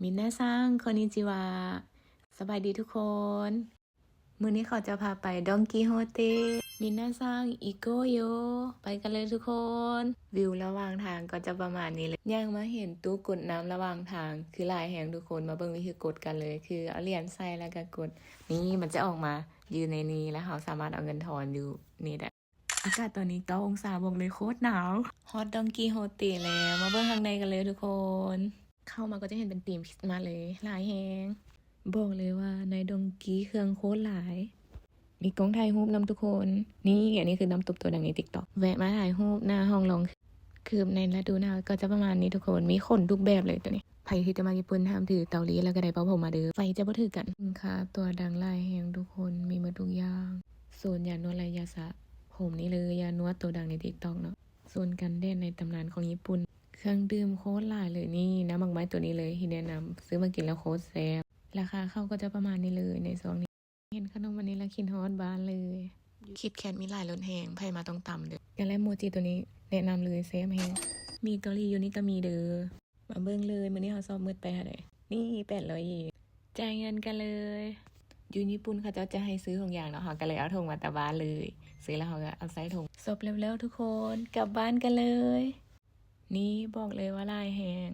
มินาซัง こんにちは ສະບາຍດີທຸກຄົນ. ມື້ນີ້ເຂົາຈະພາໄປ Don Quijote. ມິນາຊັງ いこうよ ໄປກັນເລີຍທຸກຄົນ. ວິວລະຫວ່າງທາງກໍຈະປະມານນີ້ເລີຍ. ຍ່າງມາເຫັນຕູ້ກົດນ້ຳລະຫວ່າງທາງ ຄືຫຼາຍແຮງທຸກຄົນ. ມາເບິ່ງວິທີກົດກັນເລີຍ ຄືເອົາຫຼຽນໃສ່ແລ້ວກໍກົດ. ນີ້ມັນຈະອອກມາຢູ່ໃນນີ້ ແລ້ວເຮົາສາມາດເອົາເງິນທອນຢູ່ນີ້ໄດ້. ອາກາດຕອນນີ້ເກົ້າອົງສາ ບອກເລີຍໂຄດໜາວ. ຮອດ Don Quijote ແລ້ວ ມາເບິ່ງຂ້າງໃນກັນເລີຍທຸກຄົນ. ເຂົ້າມາກໍຈະເຫັນເປັນທີມຄຣິສມາສເລີຍ ຫຼາຍແຮງ. ບອກເລີຍວ່າໃນ Don Qui ເຄື່ອງໂຄດຫຼາຍ. ມີກ້ອງຖ່າຍຮູບນຳທຸກຄົນ. ນີ້ ອັນນີ້ຄືນ້ຳຕົບໂຕດັງໃນ TikTok. ແວະມາຖ່າຍຮູບໜ້າຫ້ອງລອງ ຄືບໃນລະດູໜາວກໍຈະປະມານນີ້ທຸກຄົນ. ມີຂົນທຸກແບບເລີຍໂຕນີ້. ໃຜທີ່ຈະມາຍີ່ປຸ່ນຫ້າມຖືເຕົາລີດ ແລ້ວກໍໄດ້ເປົ່າຜົມມາເດີ. ໄຟຈະບໍ່ຖືກກັນ. ສິນຄ້າຕົວດັງຫຼາຍແຮງທຸກຄົນ ມີໝົດທຸກຢ່າງ. ໂຊນຢານວດ ແລະ ຢາສະຜົມນີ້ເລີຍ. ຢານວດໂຕດັງໃນ TikTok ເນາະ. ໂຊນກັນແດດໃນຕຳນານຂອງຍີ່ປຸ່ນ. ເຄື່ອງດື່ມໂຄດຫຼາຍເລີຍ. ນີ້ ນ້ຳໝາກໄມ້ໂຕນີ້ເລີຍທີ່ແນະນຳ. ຊື້ມາກິນແລ້ວໂຄດແຊບ. ລາຄາເຂົ້າກໍຈະປະມານນີ້ເລີຍໃນຊ່ວງນີ້. ເຫັນຂະໜົມອັນນີ້ລະຄິດຮອດບ້ານເລີຍ. KitKat ມີຫຼາຍລົດແຮງ ໃຜມາຕ້ອງຕຳເດີ້. ກະແລັບໂມຈິໂຕນີ້ແນະນຳເລີຍ ແຊບແຮງ. ມີເກົາຫຼີຢູ່ນີ້ກະມີເດີ້. ມາເບິ່ງເລີຍ ມື້ນີ້ເຮົາຊອບໝົດໄປເທົ່າໃດ. ນີ້ ແປດຮ້ອຍເຢນ. ຈ່າຍເງິນກັນເລີຍ. ຢູ່ຍີ່ປຸ່ນເຂົາເຈົ້າຈະໃຫ້ຊື້ຖົງຢາງເນາະ ເຮົາກະເລີຍເອົາຖົງມາແຕ່ບ້ານເລີຍ. ຊື້ແລ້ວເຮົາກະເອົາໃສ່ຖົງ. ຊອບແລ້ວໆທຸກຄົນ ກັບບ້ານກັນເລີຍ. ນີ້ບອກເລີຍວ່າຫຼາຍແຮງ.